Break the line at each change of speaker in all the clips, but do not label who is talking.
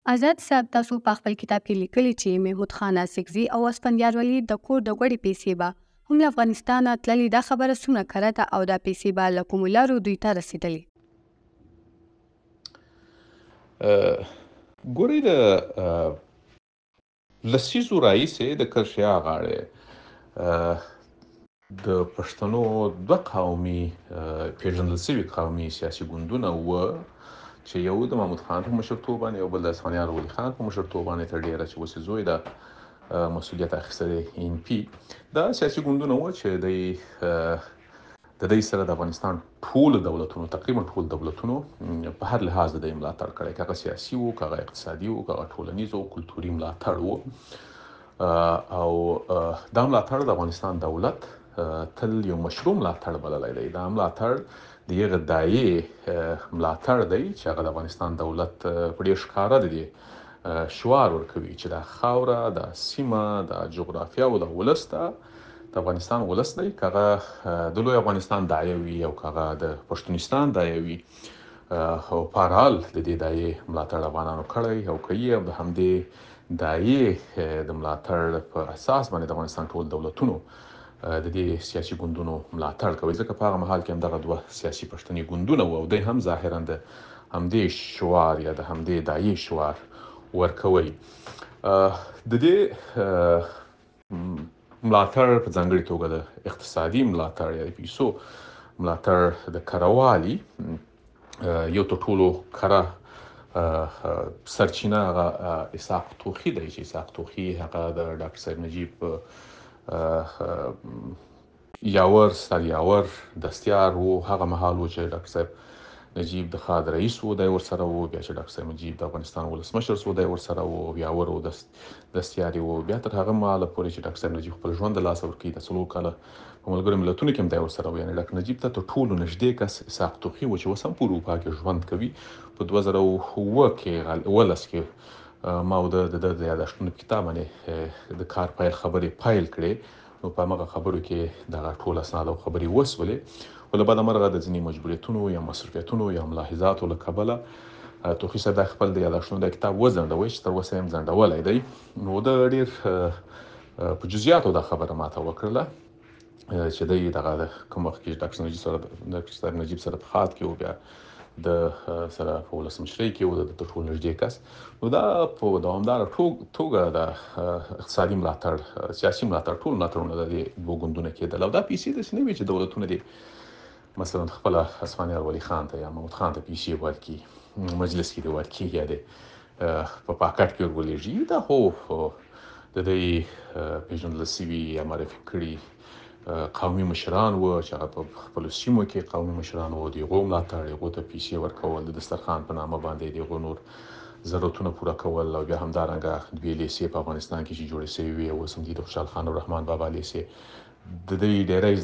ازاد صاحب تاسو په خپل کتاب کې لیکلي چې محمود خان اڅکزي او اسفندیار ولي د کور د غوړې پیسې به هم له افغانستانه تللې، دا خبره څومره کره ده او دا پیسې به له کومو لارو دوی ته رسېدلې؟
ګورئ، د لسیزو راهیسې د کرښې غاړې د پښتنو دوه قومي پیژندل شوي قومي سیاسي ګوندونه وو چې یو د محمود خان په مشرتوب باندې او بل د اسفندیار ولي خان په مشرتوب باندې تر ډېره چې اوس یې زوی دا مسؤلیت اخیستی دی، این پي. دا سیاسي ګوندونه وو چې د دوی سره د افغانستان ټولو دولتونو، تقریبا ټول دولتونو په هر لحاظ د دوی ملاتړ کړی، که هغه سیاسي وو، که هغه اقتصادي وو، که هغه ټولنیز او کلتوري ملاتړ وو. او دا ملاتړ د افغانستان دولت تل یو مشروع ملاتړ بللی دی. دا ملاتړ د هغه دایې ملاتړ دی چې هغه د افغانستان دولت په ډېر ښکاره د دې شعار ورکوي چې دا خاوره، دا سیمه، دا جغرافیا او دا ولس ده د افغانستان ولس دی، که هغه د لوی افغانستان دایه وي او که هغه د پښتونستان دایه وي، او په هر حال د دې دایې ملاتړ افغانانو کړی او کوي. او د همدې دایې د ملاتړ په اساس باندې د افغانستان ټول دولتونو د دې سیاسي ګوندونو ملاتړ کوي، ځکه په هغه مهال کې هم دغه دوه سیاسي پښتني ګوندونه وو او دی هم ظاهراً د همدې شعار یا د همدې دایې شعار ورکوي. د دې ملاتړ په ځانګړي توګه د اقتصادي ملاتړ یا د پیسو ملاتړ د کروالي یو تر ټولو کره سرچینه هغه اسحاق توخي دی، چې اسحاق توخي هغه د ډاکټر صاحب نجیب یاور سریاور دستیار و. هغه مهال و چې ډاکټر صاحب نجیب د خاد رئیس و، دی ورسره و. بیا چې ډاکټر صاحب نجیب د افغانستان ولسمشر سو، دی ورسره و، یاور و، دستیار و. بیا تر هغه مهاله پورې چې ډاکټر صاحب نجیب خپل ژوند د لاسه ورکوي، د 4 کاله په ملګرو ملتونو کې هم دی ورسره و. یعنې ډاکټر نجیب ته تر ټولو نږدې کس اسحاق توخي و چې اوس هم په اروپا کې ژوند کوي. په 2007 کې، 17 کې ما او د ده د یادښتونو په کتاب باندې د کار پیل خبرې پیل کړې، نو په همغه خبرو کې دغه ټول اسناد او خبرې وسولې. خو له بده مرغه د ځینې مجبوریتونو یا مصروفیتونو یا ملاحظاتو له کبله توخي صاحب دا خپل د یادښتونو د کتاب وځنډوی چې تر اوسه یې هم ځنډولی دی. نو ده ډېر په جزئیاتو دا خبره ماته وکړله چې دی دغه کوم وخت کې ډاکټر نجیب سره، ډاکټر صاحب نجیب سره په خاد کې و، بیا د سره په ولسمشرۍ کې و، د تر ټولو نږدې کس. نو دا په دوامداره توګه د اقتصادي ملاتړ، سیاسي ملاتړ، ټول ملاتړونه د دې دوو ګوندونه کېدل. او دا پیسې داسې نه وې چې دولتونه دې مثلا خپله اسفندیار ولي خان ته یا محمود خان ته پیسې ورکړي، مجلس کې دې ورکړي یا دې په پاکټ کې ور ولېږي. دا خو د دوی پېژندل شوي یا معرفي کړي قومي مشران وو چې هغه په خپلو سیمو کې قومي مشران وو، د هغو ملاتړ، هغو ته پیسې ورکول، د دسترخوان په نامه باندې د هغو نور ضرورتونه پوره کول. او بیا همدارنګه دوې لیسې په افغانستان کې چې جوړې شوې وې، اوس هم دي د خوشحال خان او رحمان بابا لیسې، د دوی ډېری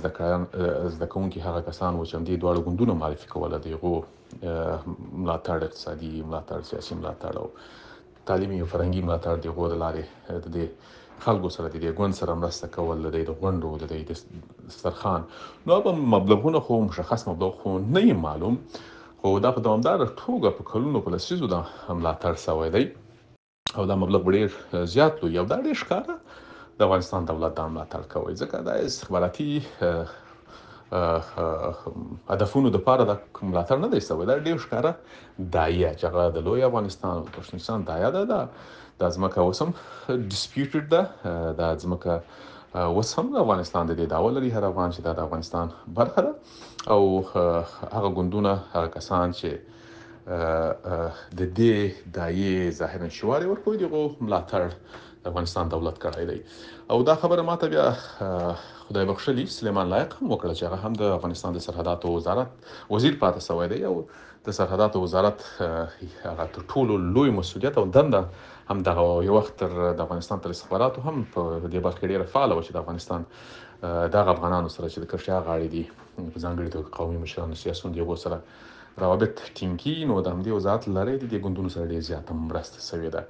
زده کوونکي هغه کسان وو چې همدې دواړو ګوندونو معرفي کوله، د هغو ملاتړ، اقتصادي ملاتړ، سیاسي ملاتړ او تعلیمي او فرهنګي ملاتړ د هغو د لارې د دې خلکو سره، د دې ګوند سره مرسته کول، د دې د غونډو، د دې د دسترخوان. نو به مبلغونه خو مشخص مبلغ خو نه یې معلوم، خو دا په دوامداره توګه په کلونو په لسیزو دا ملاتړ سوی دی او دا مبلغ به ډېر زیات لوی او دا ډېر ښکاره د افغانستان دولت دا ملاتړ کوي، ځکه دا استخباراتي هدفونو دپاره دا ملاتړ نه دی سوی. دا ډېر ښکاره دایه چې هغه د لوی افغانستان او پښتونستان دایه ده. دا ځمکه اوس هم ډسپیوټډ ده، دا ځمکه اوس هم د افغانستان د دې دعوه لري هر افغان چې دا د افغانستان برخه ده. او هغه ګوندونه، هغه کسان چې د دې دایې ظاهراً شعار یې ورکوي، د هغو ملاتړ د افغانستان دولت کړی دی. او دا خبره ماته بیا خدای بخښلي سلیمان لایق هم وکړه چې هغه هم د افغانستان د سرحداتو وزارت وزیر پاتې سوی دی او د سرحداتو وزارت هغه تر ټولو لوی مسؤلیت او دنده هم دغه یو وخت تر د افغانستان تر استخباراتو هم په دې برخه کې ډېره فعاله وه چې د افغانستان دغه افغانانو سره چې د کرښې غاړې دي، په ځانګړي توګه قومي مشرانو، سیاسیون، د هغو سره روابط ټینګ کړي. نو د همدې وزارت له لارې د دې ګوندونو سره ډېر زیاته مرسته شوې ده.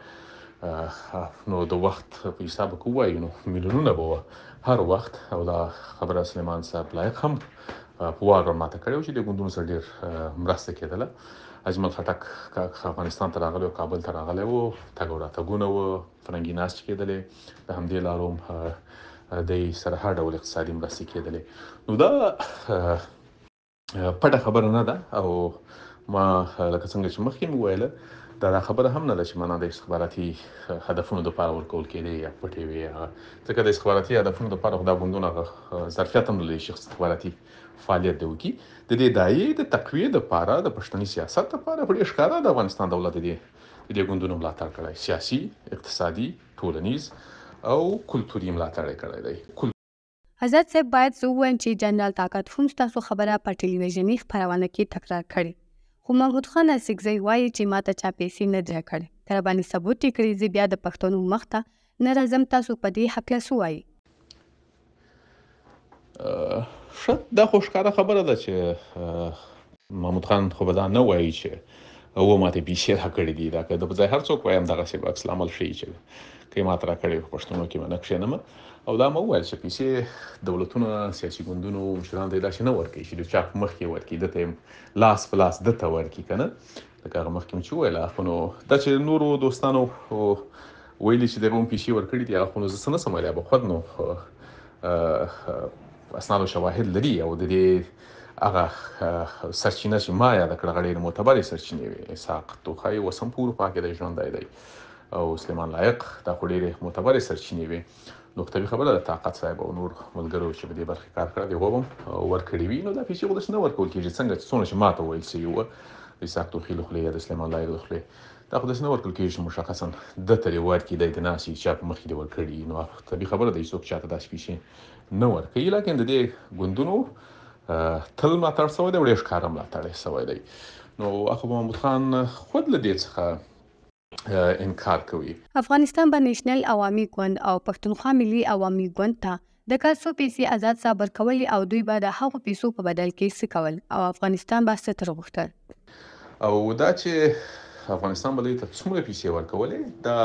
نو د وخت په حساب که ووایو نو میلیونونه به وه هر وخت. او دا خبره سلیمان صاحب لایق هم په وار وار ماته کړې وه چې د ګوندونو سره ډېر مرسته کېدله. اجمل خټک افغانستان ته راغلی و، کابل ته راغلی و، تګ او راتګونه و، فرهنګي ناستې کېدلې، د همدې لارو هم دی سره هر ډول اقتصادي مرستې کېدلې. نو دا پټه خبره نه ده، او ما لکه څنګه چې مخکې مې وویل، دا خبره هم نه ده چې معنا د استخباراتي هدفونو دپاره ورکول کېدې یا پټې وې، ځکه د استخباراتي هدفونو دپاره خو دا ګوندونه هغه ظرفیت هم نه لري چې استخباراتي فعالیت دی وکړي. د دې دایې د تقویې دپاره، د پښتني سیاست دپاره په ډېر ښکاره د افغانستان دولت د دې ګوندونو ملاتړ کړی، سیاسي، اقتصادي، ټولنیز او کلتوري ملاتړ یې کړی دی.
آزاد صاحب، باید زه ووایم چې جنرال طاقت هم ستاسو خبره په ټلویزیوني خپرونه کې تکرار کړې، خو محمود خان اڅکزی وایي چې ماته چا پیسې نه دي راکړې، که راباندې ثبوت یې کړي زه بیا د پښتنو مخ ته نه راځم. تاسو په دې هکله څه وایي؟
ښه، دا خو ښکاره خبره ده چې محمود خان خو به دا نه وایي چې و ماته پیسې راکړې دي. دا که د په ځای هر څوک وایي همدغسې به عکس العمل ښیي چې که یې ماته راکړې په پښتنو کې به نه کښېنم. او دا مه وویل چې پیسې دولتونه، سیاسي ګوندونو مشران ته داسې نه ورکوي چې د چا په مخ کې ورکړي، ده ته یې لاس په لاس ده ته ورکړي که نه، لکه هغه مخکې مې چې وویل. خو نو دا چې نورو دوستانو ویلي چې دغه هم پیسې ورکړي دي، هغه خو نو زه څه نه سم ویلی، به خود نو اسناد او شواهد لري، او د دې هغه سرچینه چې ما یاده کړه هغه ډېرې معتبرې سرچینې وې. اسحاق توخی اوس هم په اروپا کې دی، ژوندی دی، او سلیمان لایق، دا خو ډېرې معتبرې سرچینې وې. نو طبیعي خبره ده طاقت صاحب او نور ملګرو چې په دې برخې کار کړی دی هغه به هم ورکړي وي. نو دا پیسې خو داسې نه ورکول کېږي څنګه چې څونه چې ما ته ویل سوي وه د اسحاق توخي له خولې یا د سلیمان لایق له خولې، دا خو داسې نه ورکول کېږي چې مشخصا ده ته دې ورکړي، دی دې ناست وي چا په مخ کې دې ورکړي. نو طبیعي خبره ده هېڅوک چا ته داسې پیسې نه ورکوي. لیکن د دې ګوندونو تل ملاتړ سوی دی او ډېر ښکاره ملاتړ یې سوی دی. نو اخو محمود خان خود له دې څخه انکار کوي.
افغانستان به نېشنل عوامي ګوند او پښتونخوا ملي عوامي ګوند ته د کال څو پیسې آزاد صاحب ورکولې او دوی به د هغو پیسو په بدل کې څه کول او افغانستان به څه تر غوښتل؟
او دا چې افغانستان به دوی ته څومره پیسې ورکولې، دا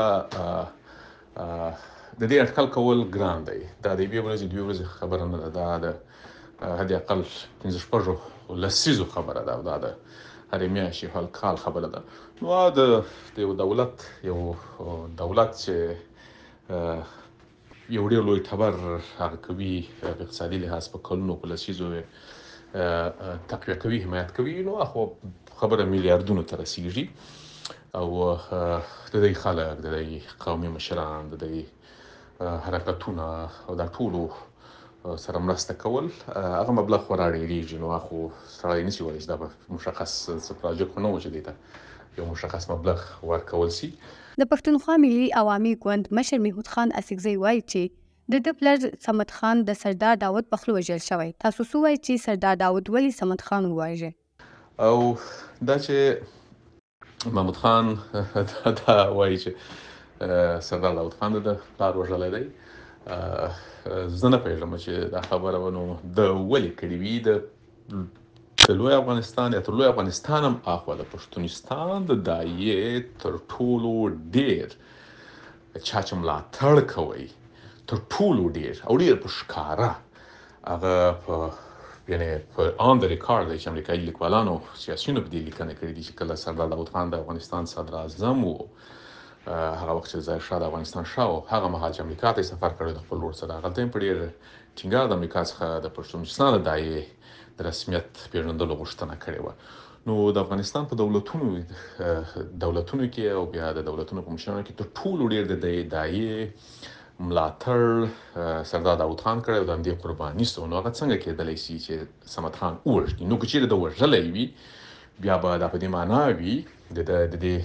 د دې اټکل کول ګران دی. دا د یوې ورځې دوې ورځې خبره نه ده، دا د حد اقل پنځه شپږو لسیزو خبره ده، او دا د هرې میاشتې هر کال خبره ده. نو د یو دولت، یو دولت چې یو ډېر لوی ټبر هغه کوي په اقتصادي لحاظ په کلونو په لسیزو تقویه کوي، حمایت کوي، نو خو خبره میلیاردونو ته رسیږي. او د دې خلک، د دې قومي مشران، د دې حرکتونه او دا ټولو سره مرسته کول، هغه مبلغ خورا ډېرېږي. نو خو سړی نشي ویلی چې دا به مشخص څه پروجیکټ خو نه و چې دوی ته یو مشخص مبلغ ورکول سي.
د پښتونخوا ملي عوامي ګوند مشر محمود خان اڅکزی وایي چې د ده پلار صمد خان د سردار داود په خوله وژل شوی. تاسو څه وایئ چې سردار داود ولې صمد خان وواژه؟
او دا چې محمود خان دا وایي چې سردار داود خان د ده پلار وژلی دی، زه نه پوهېږم چې دا خبره به نو ده ولې کړې وي. د لوی افغانستان یا تر لوی افغانستان هم اخوا د پښتونستان د دایې تر ټولو ډېر چا چې ملاتړ کوي، تر ټولو ډېر او ډېر په ښکاره هغه په یعنې په آن د ریکارډ دی چې امریکایي لیکوالانو سیاسیونو په دې لیکنه کړې دي چې کله سردار داود خان د افغانستان صدراعظم و، هغه وخت چې ظاهر شاه د افغانستان شاه و، هغه مهال چې امریکا ته یې سفر کړی د خپل ورور سره، هغلته هم په ډېر ټینګار د امریکا څخه د پښتونستان د دایې د رسمیت پېژندلو غوښتنه کړې وه. نو د افغانستان په دولتونو کې او بیا د دولتونو په مشرانو کې تر ټولو ډېر د دایې ملاتړ سردار داود خان کړی او د همدې قرباني سو. نو هغه څنګه کېدلی سي چې صمد خان ووژني؟ نو که چېرې ده وژلی وي، بیا به دا په دې معنا وي د دې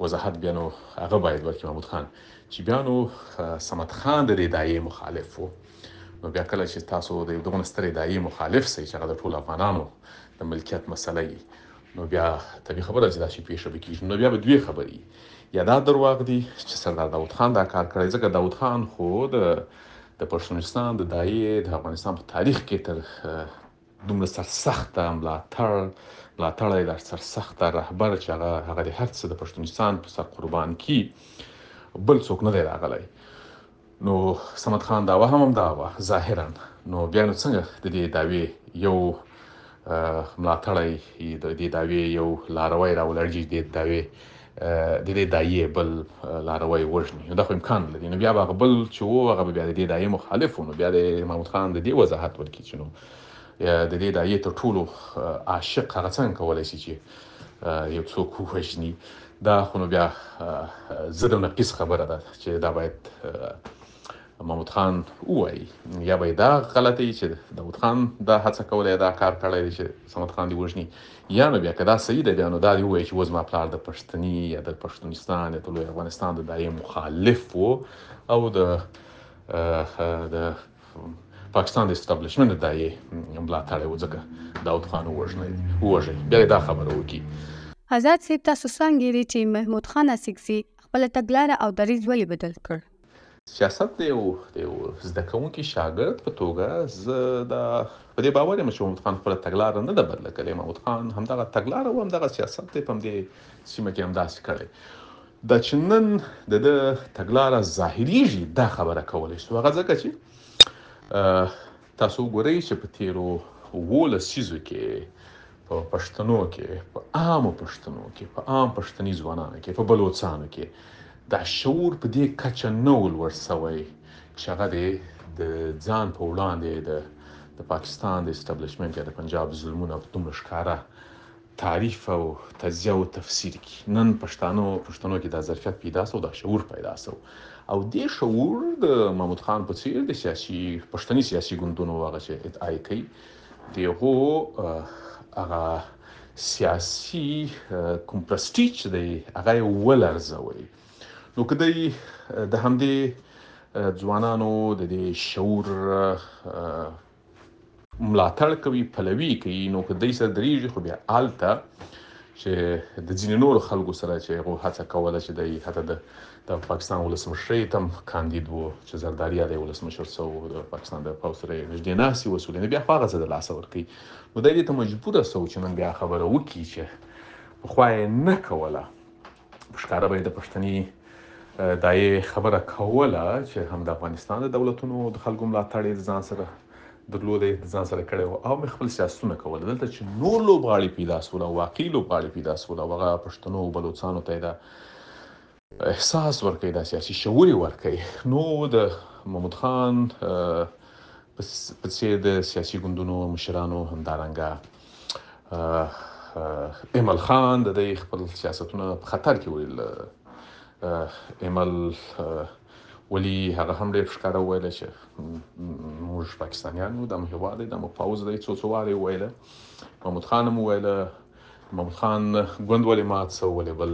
وضاحت بیا نو هغه باید ورکړي محمود خان چې بیا نو صمد خان د دې دایې مخالف و. نو بیا کله چې تاسو د یو دغه سترې دایې مخالف سئ چې هغه د ټولو افغانانو د ملکیت مسله وي، نو بیا طبیعي خبره چې داسې پېښه به کېږي. نو بیا به دوې خبرې، یا دا درواغ دي چې سردار داود خان دا کار کړی، ځکه داود خان خو د پښتونستان د دایې د افغانستان په تاریخ کې تر دومره سرسخته ملاتړی، دا سرسخته رهبر چې هغه د هر څه د پښتونستان په سر قربان کی، بل څوک نه دی راغلی. نو صمد خان دعوه هم همدا وه ظاهرا. نو بیا نو څنګه د دې دعوې یو ملاتړی د دې دعوې یو لاروی راولاړېږي، د دعوې د دې داعیې بل لاروی وژني، نو دا خو امکان لري. نو بیا به هغه بل چې و هغه به بیا د دې داعیې مخالف و، نو بیا د محمود خان د دې وضاحت ورکړي چې نو د دې داعیې تر ټولو عاشق هغه څنګه کولی شي چې یو څوک ووژني؟ دا خو نو بیا ضد او نقیض خبره ده چې دا باید محمود خان ووایي، یا به یې دا غلطه وي چې داود خان دا هڅه کوله یا دا کار کړی دی چې صمد خان دې وژني، یا نو بیا که دا صحیح ده بیا نو دا دې ووایي چې زما پلار د پښتني یا د پښتونستان یا د لوی افغانستان د دایې مخالف و او د پاکستان د اسټابلیشمنټ د دایې ملاتړی و، ځکه داود خان ووژني، بیا یې دا خبره وکړي.
آزاد صاحب، تاسو څه انګېرئ چې محمود خان اڅکزي خپله تګلاره او دریځ ولې بدل کړ؟
سیاست د یو زده کوونکي شاګرد په توګه زه دا په دې باور یم چې محمود خان خپله تګلاره نه ده بدله کړې. محمود خان همدغه تګلاره و، همدغه سیاست دی په همدې سیمه کې همداسې کړی. دا چې نن د ده تګلاره ظاهرېږي دا خبره کولی شو، هغه ځکه چې تاسو وګورئ چې په تېرو 7 لسیزو کې په پښتنو کې، په عامو پښتنو کې، په عام پښتني ځوانانو کې، په بلوڅانو کې دا شعور په دې کچه نه و لوړ شوی چې هغه دې د ځان په وړاندې د پاکستان د اسټابلیشمنټ یا د پنجاب ظلمونه په دومره ښکاره تعریف او تجزیه او تفسیر کړي. نن پښتنو کې دا ظرفیت پیدا سو، دا شعور پیدا سو، او دې شعور د محمود خان په څیر د سیاسي پښتني سیاسي ګوندونو هغه چې ادعا یې کوي د هغو هغه سیاسي کوم پرسټیج چې دی هغه یې ولرزوی. نو که دی د همدې ځوانانو د دې شعور ملاتړ کوي، پلوي کوي، نو که دی سره درېږي خو بیا هلته چې د ځینې نورو خلکو سره چې هغو هڅه کوله چې دی حتی د پاکستان ولسمشرۍ ته هم کاندید و چې زرداري دی ولسمشر سو، د پاکستان د پوځ سره یې نږدې ناستې وسولې، نو بیا خو هغه څه د لاسه ورکوي. نو دی دې ته مجبوره سو چې نن بیا خبره وکړي چې پخوا یې نه کوله، په ښکاره به یې د پښتني دایې خبره کوله چې هم د افغانستان د دولتونو د خلکو ملاتړ یې د ځان سره درلودی، د ځان سره کړی و، او مې خپل سیاستونه کول. دلته چې نور لوبغاړي پیدا سول او واقعي لوبغاړي پیدا سول او هغه پښتنو او بلوڅانو ته یې دا احساس ورکوي، دا سیاسي شعور یې ورکوي، نو د محمود خان په څېر د سیاسي ګوندونو مشرانو، همدارنګه ایمل خان د دی خپل سیاستونه په خطر کې ولیدل. ایمل ولي هغه هم ډېر ښکاره وویله چې موږ پاکستانیان یو، دا مو هېواد دی، دا مو پوځ دی، څو څو وارې وویله. محمود خان هم وویله. محمود خان ګوند ولې مات سو، ولې بل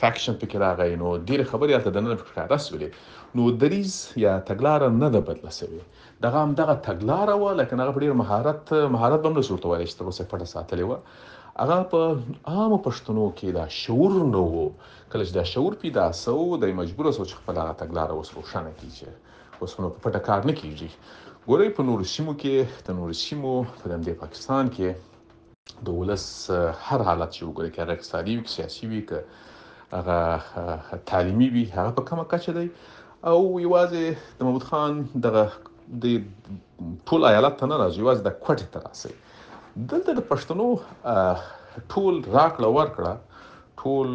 faction پکې راغی، نو ډېرې خبرې هلته دننه پکې ښکاره سولې. نو دریځ یا تګلاره نه ده بدله سوې، دغه همدغه تګلاره وه، لیکن هغه په ډېر مهارت به هم نه شو ورته ویلی چې تر اوسه یې پټه ساتلې وه. هغه په عامو پښتنو کې دا شعور نه و. کله چې دا شعور پیدا سو، دی مجبوره سو چې خپله هغه تګلاره اوس روښانه کړي چې اوس نو په پټه کار نه کېږي. ګورئ په نورو سیمو کې، د نورو سیمو په همدې پاکستان کې د ولس هر حالت چې وګورئ، که هغه اقتصادي وي، که سیاسي وي، که هغه تعلیمي وي، هغه په کمه کچه دی. او یوازې د محمود خان دغه د ټول ایالت ته نه راځي، یوازې د کوټې ته راسئ. دلته د پښتنو ټول راکړه ورکړه، ټول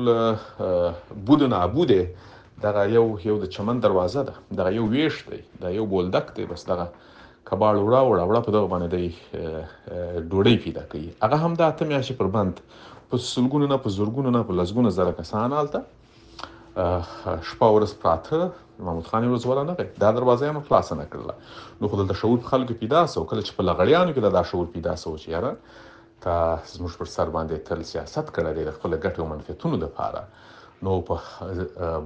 بود نابود دغه یو د چمن دروازه ده، دغه یو ویش دی، دا یو بولدک دی، بس دغه کباړ وړه وړه وړه په دغه باندې دی ډوډۍ پیدا کوي. هغه هم دا 8 میاشتې پر بند په سلګونو نه، په زرګونو نه، په لسګونو زره کسان هلته شپه ورځ پراته. محمود خان یې ورځ ولا نه غی، دا دروازه یې هم خلاصه نه کړله. نو خو دلته شعور په خلکو پیدا سو. کله چې په لغړیانو کې دا شعور پیدا سو چې یاره تا زموږ پر سر باندې تل سیاست کړی دی د خپلو ګټو او منفعتونو دپاره، نو په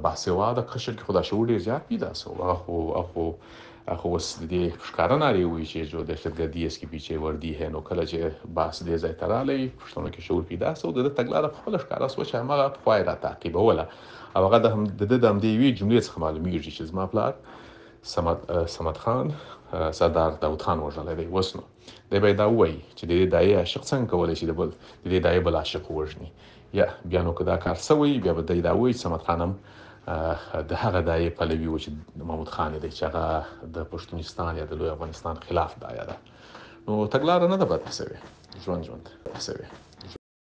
باسواده قشر کې خو دا شعور ډېر زیات پیدا سو. هغه خو اوس د دې ښکاره نارې وایي چې جو دهشتګردي اس کې پیچې وردي ہے. نو کله چې بحث دې ځای ته راغلی، پښتنو کې شعور پیدا سو، د ده تګلاره په خپله ښکاره سوه چې هماغه پخوا یې را تعقیبوله. او هغه د ده د همدې یوې جملې څخه معلومیږي چې زما پلار صمد خان سردار داود خان وژلی دی. اوس نو دی باید دا ووایي چې د دې دایې عاشق څنګه کولی شي د دې دایې بل عاشق ووژني؟ یا بیا نو که دا کار سوی، بیا به دی دا ووایي چې صمد خان هم د هغه دایې پلوي و چې محمود خان دی، چې هغه د پښتونستان یا د لوی افغانستان خلاف دایه ده. نو تګلاره نه ده بدله شوې، ژوند ژوند شوې.